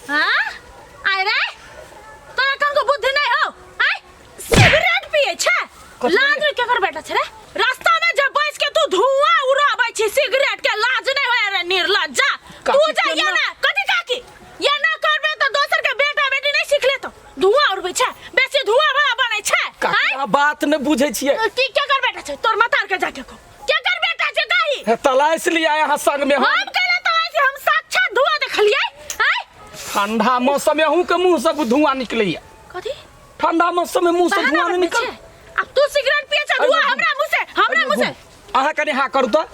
हाँ आय रे तोरा कनको बुद्धि नहीं हो आय सिगरेट पिए छे लाज रे केकर बेटा छे रे रास्ता में जब बैस के तू धुआं उड़ाबै छी सिगरेट के लाज नहीं होय रे निर्लज्जा तू काकी जा केना? या ना कथी काकी या ना करबे तो दोसर के बेटा बेटी नहीं सीख लेतो धुआं उड़बै छे बेसी धुआं वाला बनै छे काकी आय अहाँ बात नहि बुझै छियै की केकर बेटा छे तोर मतार के जाके को केकर बेटा छे कही हे, तलाश लिया अहाँ संग में हम हम कहले तो ऐसे हम साक्षात धुआं देखलियै आय ठंडा मौसम में अहूँ के मुंह से धुआं निकलैया कथी ठंडा मौसम में मुंह से बहाना धुआं नहीं बनबै निकल छै। अब तू सिगरेट पिए छै धुआं हमरा मुंह से हमरा मुंह से अहाँ कनि हाँ करू तऽ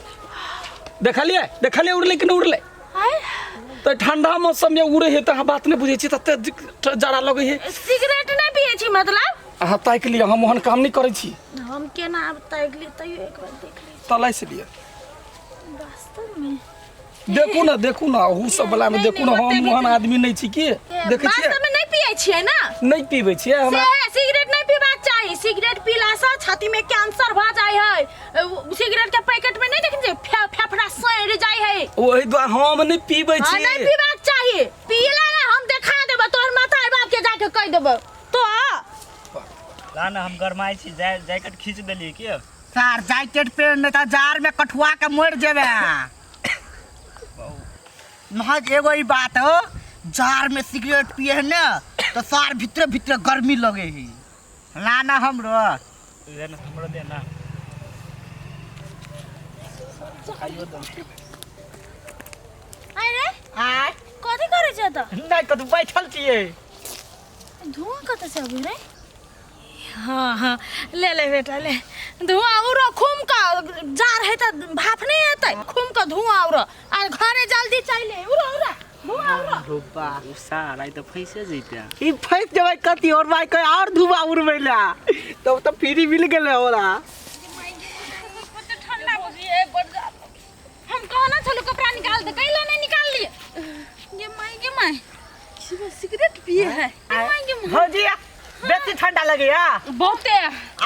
देखलियै देखलियै उड़लै कि नहि उड़लै आय तऽ ठंडा मौसम में उड़े है तऽ अहाँ बात नहि बुझै छी तते जाड़ा लगै है सिगरेट नहीं पिए छी मतलब अहाँ ताकि लिअ हम ओहन काम नहि करै छी हम केना आब ताकि ली तैयो एक बार देख ली तलासि लिअ वास्तव में देखू ने देखू ने अहू सब वला में नहीं, देखू ने नहीं, हम ओते ओहन आदमी नहि छी की देखै छियै वास्तव में नहीं पिए छियै ना नहि पीबै छियै हमरा से सिगरेट नहीं पीबाक चाही सिगरेट पीला से छाती में कैंसर भ जाय है सिगरेट के पैकेट में नहीं देखने छियै फेफड़ा सड़ जाय है ओहि दुआरे हम नहि पीबै हाँ, छी नहीं पीबाक चाही पीला ना हम देखा देबो तोहर माता बाप के जाके कह देबो तो ला ना हम गरमाइ छी जैकेट खींच देलियै की सार जैकेट पेन नहीं तो जार में कठुआ के मर जेबे महज एगो ई बात हो जार में सिगरेट पिए है ना तो सार भीतर भीतर गर्मी लगे है ला ना हमरो दे ना हमरो दे ना अरे आय कथी करै छै तऽ नहीं कतू बैठल छियै धुआं कतऽ से अबै रे हाँ हाँ ले ले बेटा ले धुआं उड़ो खूम का जार है तऽ भाप नहीं एतै खूम का धुआं उड़ो आ घरे जल्दी चल उड़ो उड़ो धुआं उड़ो रुपा सार आइ तऽ फैसे जैते ई फंस जेबै कथी और भाई कोई और धुआं उड़बै ला तब तो फ्री मिल गेलै हमरा ठंडा बुझिए बड़ हम कहना छलू कपड़ा निकाल दे कैला नहीं निकाल लिए ये माई गे माई सिगरेट पिए है ये माई गे माई भौजी बेसी ठंडा लगैया बहुते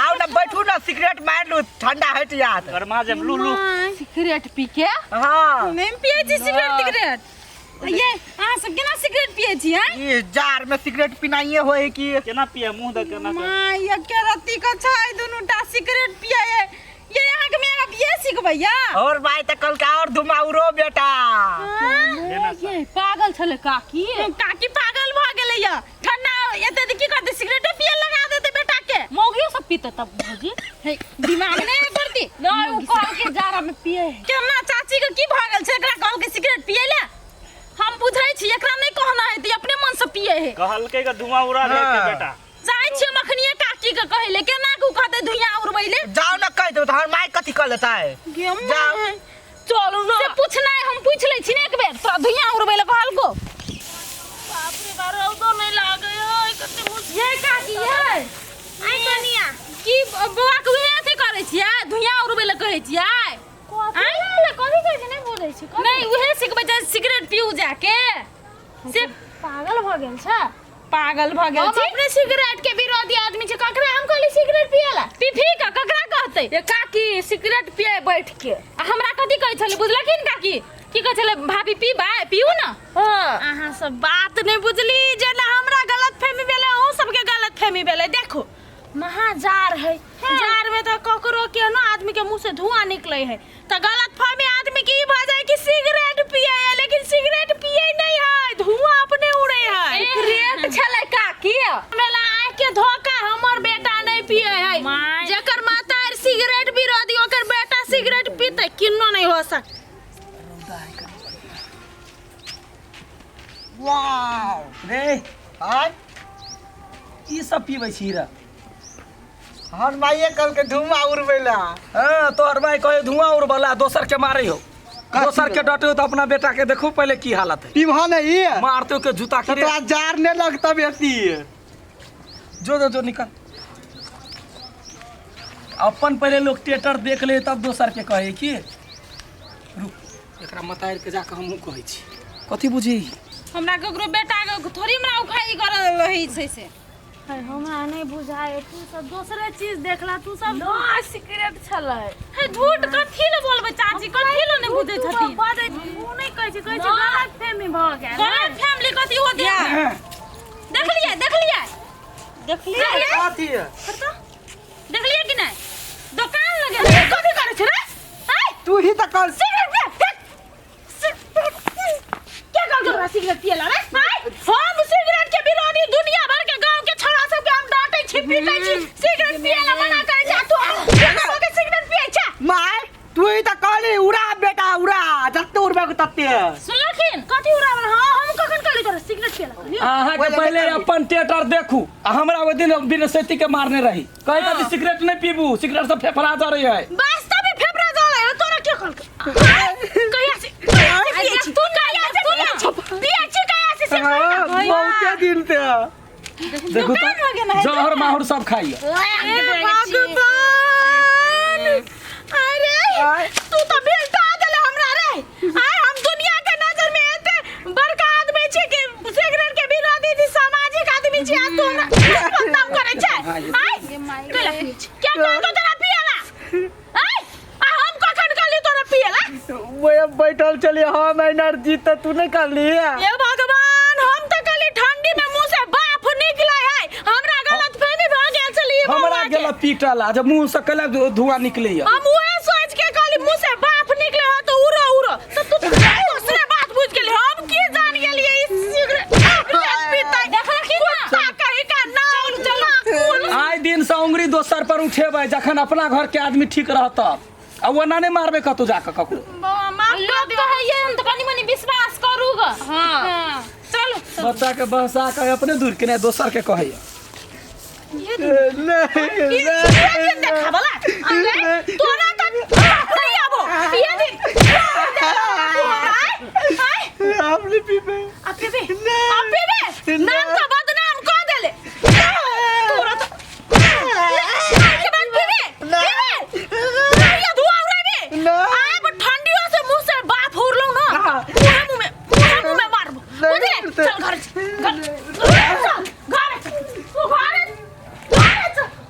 आओ ना बैठू ना सिगरेट मार लू ठंडा हट जात गरमा जब लू लू सिगरेट पी के हाँ नहीं पिए छी सिगरेट तिगरेट ये अहाँ सब केना सिगरेट पिए छी हैं ये जार में सिगरेट पिनाइए होए कि केना पिए मुंह दे केना के माँ ये के रत्ती के छै दुनू टा सिगरेट पिए ये अहाँ के मेरा पिए सिखबैया और भाई तो कल का और धुमा उड़ो बेटा ये पागल छले काकी काकी पागल भ गेलै या ठंडा एते तऽ की करतै सिगरेटो पिए लगा देतै बेटा के मौगियो सब पीते तब भौजी हे दिमाग नहीं करती नहीं उ कहल के जाड़ा में पिए केना चाची के की भ गेल छै एकरा कहल के सिगरेट पिए ले हम बुझै छी एकरा नहीं कहना है तऽ अपने मन से पिए है कहलकै के धुआं उड़ा दे के हाँ। बेटा जाइ छियै मखनिए काकी के कहै ले केना के उ कहतै धुइयाँ उड़बै ले जाओ ना कह दो तो हमार माई कथी कर लेता है जाओ। चलू ना से पूछना है हम पूछ लै छी ने एक बेर तोरा धुइयाँ उड़बै ले कहलको बाप रे बा रौदो नहीं लागे है कते मुश्किल ये काकी ये आई कनिया की बौआ के उहे अथी करै छियै धुइयाँ उड़बै ले कहै छियै कथी कथी कहै छै नहीं बुझै छी नहीं उहे सिखबै छै सिगरेट पीऊ जाके से पागल भ गेल छै पागल भ गेल छी अपने सिगरेट के विरोधी आदमी छै ककरा हम कहली सिगरेट पियला पीफी का ककरा कहतै ये काकी सिगरेट पिए बैठ के आ हमरा कथी कहै छलै बुझलखिन काकी की कहै छलै भाभी पीबा पीऊ ना हां अहाँ सब बात नहीं बुझली जेना हमरा गलतफहमी भेलै अहूँ सबके गलतफहमी भेलै देखो महाजार है जार में तो ककरो केहनो आदमी के मुंह से धुआं निकले है तो गलत फहमी आदमी के ई भऽ जाए कि सिगरेट पिए है लेकिन सिगरेट पिए नहीं है धुआं अपने उड़े है सिगरेट छलै काकी हमरा आँख के धोखा हमर बेटा नहीं पिए है जेकर माता सिगरेट विरोधी ओकर बेटा सिगरेट पीते किन्नो नहीं हो सक वाओ रे आय ई सब पीबै छी रे हर माइये कल के धुआं उड़बै ला हाँ तोहर माय कहे धुआं उड़बला दोसर के मारे हो दोसर के डटे हो तो अपना बेटा के देखो पहले की हालत है पीबह नहीं मारते हो के जूता तो के तोरा जार नहीं लगता बेसी जो जो जो निकल अपन पहले लोग टेटर देख ले तब दोसर के कहे की रुक एकरा मतार के जाके हमहूँ कहै छी कथी बुझी हमरा ककरो बेटा के थोड़ी हमरा उखाई करल रहै छै से हमरा नहीं बुझाए तू सब दोसरे चीज देखला तू सब ना सिगरेट छलै हे झूठ कथी ले बोलबै चाची कथी ले नहीं बुझै छथिन। बाजै ओ नहि कहै छै, कहै छै गलत फहमी भऽ गेल। गलत फैमिली कथी ओ देख देखलियै देखलियै देखलियै। कथी है? देखलियै कि नहि दोकान लगे कथी करै छै रे? आय तू ही तऽ कल सिगरेट पिए, फेक। के कहलकै तोरा सिगरेट पिए ला रे? आय हम सिगरेट के विरोधी दुनिया भर के गांव के छोरा सब के हम डांटे छी पीटे छी सिगरेट पिए ला मना करे छी आ तू हम के सिगरेट पिए छै। माय तू ही तऽ कहली उड़ा बेटा उड़ा, जते उड़बे तते। सुनलखिन कथी उड़ावल? हां हम कखन कहली तोरा सिगरेट पिए ला? कहली अहाँके पहिले अपन टेटर देखू आ हमरा ओहि दिन बिनसैती के मारने रही कहे कथी सिगरेट नहीं पीबू, सिगरेट से फेफड़ा जरै है। वास्तव में फेफड़ा जलै है तोरा के कहलकै? कहिया से कहिया से पिए छी? तू ना कहिया से पिए छी? पिए छी कहिया से से कहिया? बहुते दिन से। देखू तो जहर माहुर सब खाइए। हे भगवान, अरे तू तो भेटा देले हमरा रे। आय हम दुनिया के नजर में एते बड़का आदमी छी कि सिगरेट के विरोधी छी, सामाजिक आदमी छी, आ तू हमरा बदनाम करे छै। आय कैला पिए छी? क्या कहतो तोरा पिएला? आय आ हम कखन कहली तोरा पिएला? वो बैठल चली हम एनर्जी तऽ तू नहीं कहली। हे भगवान, हम तो कहली ठंडी में मुंह से बाफ निकले है, हमरा गलतफहमी भ गेल छली। हमरा गेल पीटल आ जब मुंह से कैला धुआं निकले। हम उहे सोच के कहली मुंह से बाफ निकले है तो उड़ो उड़ो, तो तू दूसरे बात बुझ गेली। हम की जान गेलिए ई सिगरेट पीता देखलखिन ना? कुत्ता कहीं का नाम चला कुल। आइ दिन से उंगली दोसर पर उठेबै जखन अपना घर के आदमी ठीक रहत आ ओना नहीं मारबै कतौ जाके ककरो। लोग कहैये हम तऽ कनि मनि विश्वास करू ग। हां चलू बच्चा के बहसा के अपने दूर के नहीं दोसर के कहैया। नहीं ये दिन देखावला अरे तोरा त नहीं आबो ये दिन आय हम नहीं पीबे। आ पीबे आ पीबे, नाम तो बदनाम कर देले तोरा तो। के बाद पीबे पीबे ये धुआं उड़ाबे। अब ठंडियों से मुंह से बाफ उड़लो ना, मुंह में मुंह में मारबो बुझले। चल घर घर।